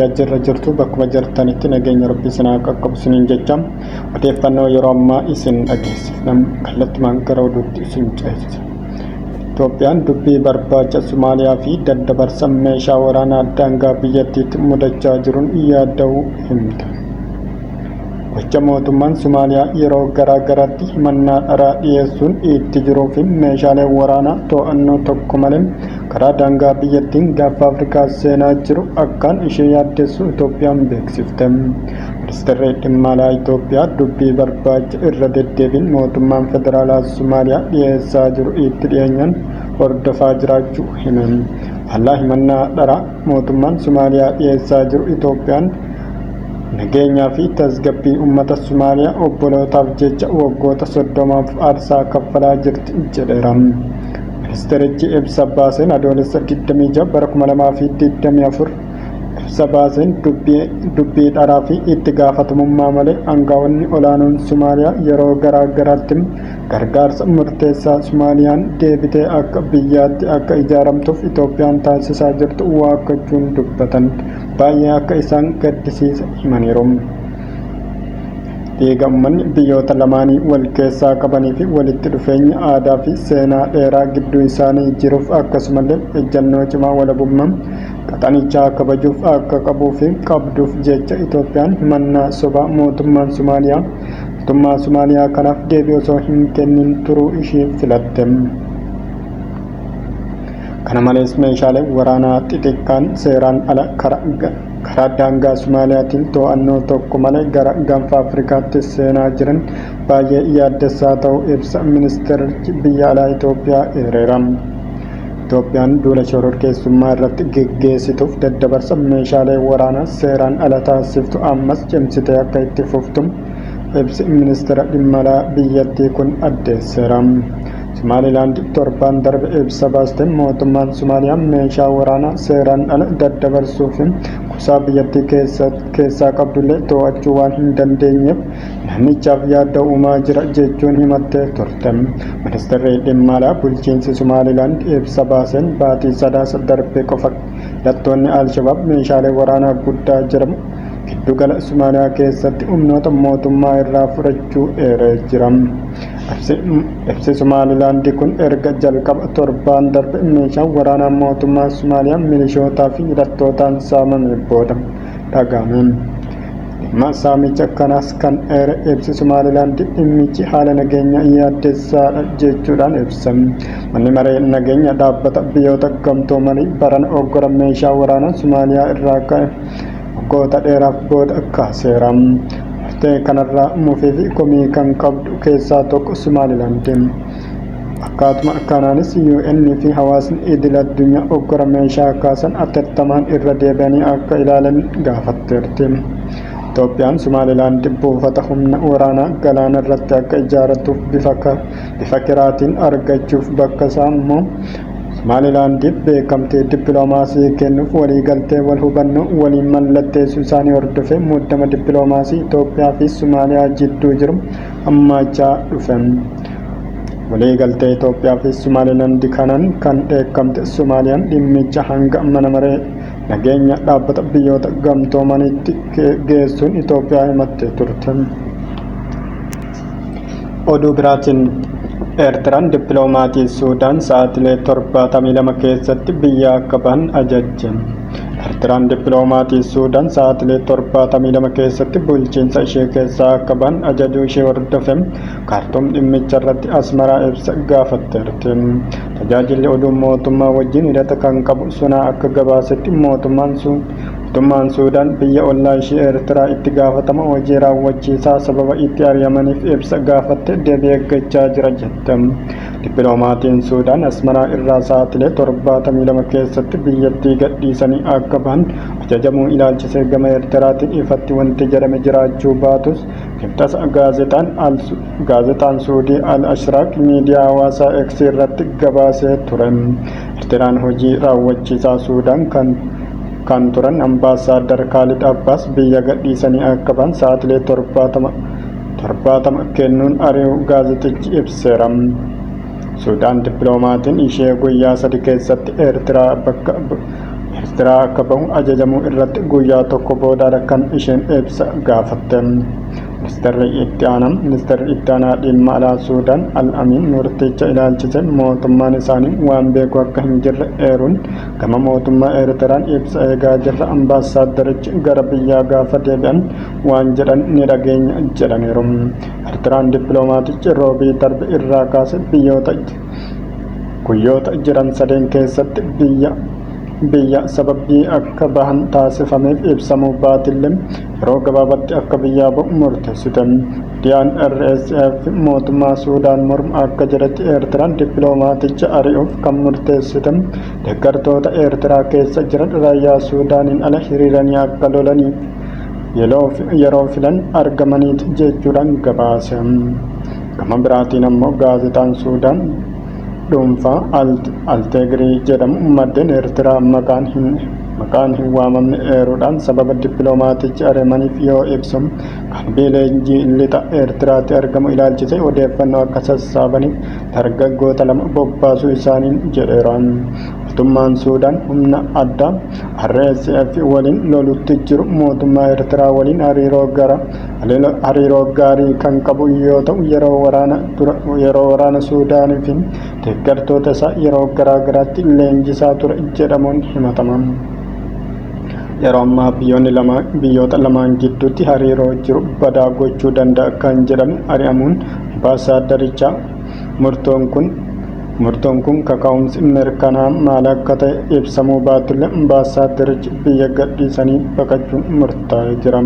Miidiyaa jirra jirtu bakkuma jirtanitti nageenya Rabbi isin haa qaqqabu isiniin jecha odeeffannoo yeroo ammaa isin dhageessifna kallattumaan gara oduutti isin ceesisa. Itoophiyaan dubbii barbaacha Somaaliyaa fi daddabarsa meeshaa waraanaa daangaa biyyattiitti mudachaa jiruun yaadda'uu himte. Gocha mootummaan Somaaliyaa yeroo garaa garaatti himannaa dharaa dhiyeessuun itti jiruu fi meeshaalee waraanaa to'annoo tokko malee karaa daangaa biyyattiin Gaanfa Afrikaa seenaa jiru akkaan ishee yaaddessu Itoophiyaan beeksifte. Ministeerri Dhimma Alaa Itoophiyaa dubbii barbaacha irra deddeebiin mootummaan federaalaa Somaaliyaa dhiyeessaa jiru itti dhiyeenyaan hordofaa jiraachuu hime. Faallaa himannaa dharaa mootummaan Somaaliyaa dhiyeessaa jiru Itoophiyaan Nageenyaa fi tasgabbii ummata Somaaliyaa obbolootaaf jecha waggoota 30f aarsaa kaffalaa jirti jedheera. Ministeerichi ibsa baaseen Adoolessa 26 bara 2024 ibsa baaseen dubbii dharaa fi itti gaafatamummaa malee angaa'onni olaanoon Somaaliyaa yeroo garaa garaatti gargaarsa murteessaa Somaaliyaan deebitee akka biyyaatti akka ijaaramtuuf Itoophiyaan taasisaa jirtu waakkachuun dubbatan. baay'ee akka isaan gaddisiise himaniiru. Dhiiga ummanni biyyoota lamaanii wal keessaa qabanii fi walitti dhufeenya aadaa fi seenaa dheeraa gidduu isaanii jiruuf akkasumallee ejjannoo cimaa walabummaa qaxanichaa kabajuuf akka qabuu fi qabduuf jecha Itoophiyaan himannaa sobaa mootummaan Somaaliyaa mootummaa Somaaliyaa kanaaf deebii osoo hin kennin turuu ishii filatte. Kana malees meeshaaleen waraanaa xixiqqaan seeraan ala karaa daangaa Sumaaliyaatiin to'annoo tokko malee gara Gaanfa Afrikaatti seenaa jiran baay'ee yaaddessaa ta'uu ibsa ministeerichi biyya alaa Itoophiyaa eereera. Itoophiyaan duula shororkeessummaa irratti geggeessituuf daddabarsa meeshaalee waraanaa seeraan ala taasiftu ammas cimsitee akka itti fuftu ibsi ministeera dhimma alaa biyyattii kun addeesseera. Somaalilaand torbaan darbe ibsa baasteen mootummaan Somaaliyaa meeshaa waraanaa seeraan ala daddabarsuu fi kuusaa biyyattii keessaa qabdullee to'achuu waan hin dandeenyeef naannichaaf yaaddoo uumaa jira jechuun himattee turte. Ministeerri dhimma alaa bulchiinsi Somaalilaand ibsa baaseen baatii Sadaasa darbe qofa hidhattoonni Alshabaab meeshaalee waraanaa guddaa jedhamu giddugala Somaaliyaa keessatti humnoota mootummaa irraa fudhachuu eeree jira. Ibsi Somaalilaand kun erga jalqaba torbaan darbe meeshaan waraanaa mootummaa Somaaliyaa milishootaa fi hidhattootaan saamame booda dhaga'ame. Dhimma saamicha kanaas kan eere ibsi Somaalilaand dhimmichi haala nageenya yaaddessaadha jechuudhaan ibsa. Manni maree nageenya dhaabbata biyyoota gamtoomanii barana oggora meeshaa waraanaa Somaaliyaa irraa ka'e waggoota dheeraaf booda kaaseera. Murtee kanarraa mufii fi komii kan qabdu keessaa tokko Somaalilaandi. Akkaatuma kanaanis UN fi hawaasni idil addunyaa oggora meeshaa kaasan atattamaan irra deebi'anii akka ilaalan gaafatteerti. Itoophiyaan Somaalilaand buufata humna waraanaa galaana irratti akka ijaarattuuf bifa kiraatiin argachuuf bakka isaa immoo Somaalilaandiif beekamtii dippiloomaasii kennuuf waliigaltee wal hubannoo waliin mallatteessuu isaanii hordofee muddama dippiloomaasii Itoophiyaa fi Somaaliyaa jidduu jiru hammaachaa dhufe. Waliigaltee Itoophiyaa fi Somaalilaand kanaan kan dheekkamte Somaaliyaan dhimmicha hanga mana maree nageenya dhaabbata biyyoota gamtoomaniitti geessuun Itoophiyaa himattee turte. Oduu biraatiin Eertiraan dippiloomaatii Suudaan sa'aatilee 72 keessatti biyya akka bahan ajajje. Eertiraan dippiloomaatii Suudaan sa'aatilee 72 keessatti bulchiinsa ishee keessaa akka bahan ajajuu ishee hordofe Kaartuum dhimmicha irratti Asmaraa ibsa gaafatteerti. Tajaajilli oduu mootummaa wajjin hidhata kan qabu Sunaa akka gabaasetti mootummaan Mootummaan Suudaan biyya ollaa ishee Eertiraa itti gaafatama hojii raawwachiisaa sababa itti ari'amaniif ibsa gaafatte deebii eeggachaa jira jette. Dippiloomatiin Suudaan Asmaraa irraa sa'aatilee 72 keessatti biyyattii gadhiisanii akka bahan ajajamuu ilaalchisee gama Eertiraatiin ifatti wanti jedhame jiraachuu baatus Kibxata gaazexaan Suudii Al Ashraaq miidiyaa hawaasaa X irratti gabaasee ture. Eertiraan hojii raawwachiisaa Suudaan kan kan turan Ambaasaaddar Kaalid Abbaas biyya gadhiisanii akka bahan sa'aatilee 70 kennuun ari'uu gaazexichi ibseera. Suudaan dippiloomaatiin ishee guyyaa sadi keessatti Eertiraa bakka Ministeeraa akka bahu ajajamuu irratti guyyaa tokko boodaadha kan isheen ibsa gaafatte. Ministeerri itti aanaa dhimma alaa Suudaan Al-Amiin murticha ilaalchise mootummaan isaanii waan beeku akka hin jirre eeruun, gama mootummaa Eertiraan ibsa eegaa jirra, ambaasaaddarichi gara biyyaa gaafa deebi'an waan jedhan ni dhageenya jedhaniiru. Eertiraan dippiloomaatichi Roobii darbe irraa kaase biyyoota guyyoota jiran sadeen keessatti biyya sababii akka bahan taasifameef ibsamuu baatillee yeroo gabaabatti akka biyyaa ba'u murteessite. Miidiyaan RSF mootummaa Suudaan mormu akka jedhetti, Eertiraan dippiloomaaticha ari'uuf kan murteessite deeggartoota Eertiraa keessa jiran raayyaa Suudaaniin ala hiriiranii akka lolaniif yeroo filan argamaniiti jechuudhaan gabaase. Gama biraatiin ammoo gaazexaan Suudaan dhuunfaa Alteegirii jedhamu maddeen Eertiraa maqaan hin waamamne eeruudhaan sababa dippiloomaatichi ari'amaniif yoo ibsu, kaambii leenjii lixa Eertiraatti argamu ilaalchise odeeffannoo akka sassaabaniif dargaggoota lama bobbaasuu isaaniin jedheera. Mootummaan Suudaan humna addaa RSF waliin lolutti jiru mootummaa Eertiraa waliin hariiroo gaarii kan qabu yoo ta'u, yeroo waraana Suudaanii fi deeggartoota isaa yeroo garaa garaatti leenjisaa ture jedhamuun himatama. Yeroo ammaa biyyoonni lama biyyoota lamaan gidduutti hariiroo jiru badaa gochuu danda'a kan jedhame ari'amuun ambaasaadarichaa, murtoon kun kaka'umsi mirkanaa maal akka ta'e ibsamuu baatullee, ambaasaaddarichi biyya gadhiisanii baqachuun murtaa'ee jira.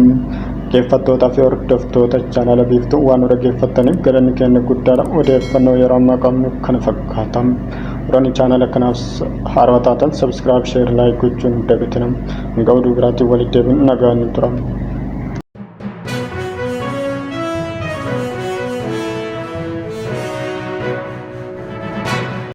Dhaggeeffattootaa fi hordoftoota chaanala Biiftuu, waan nu dhaggeeffattaniif galanni keenya guddaadha. Odeeffannoo yeroo ammaa qabnu kana fakkaata. Warroonni chaanala kanaaf haarawaa taatan subscribe, share, like gochuun dagatina. Hanga oduu biraatiin walitti deebinu nagaan tura.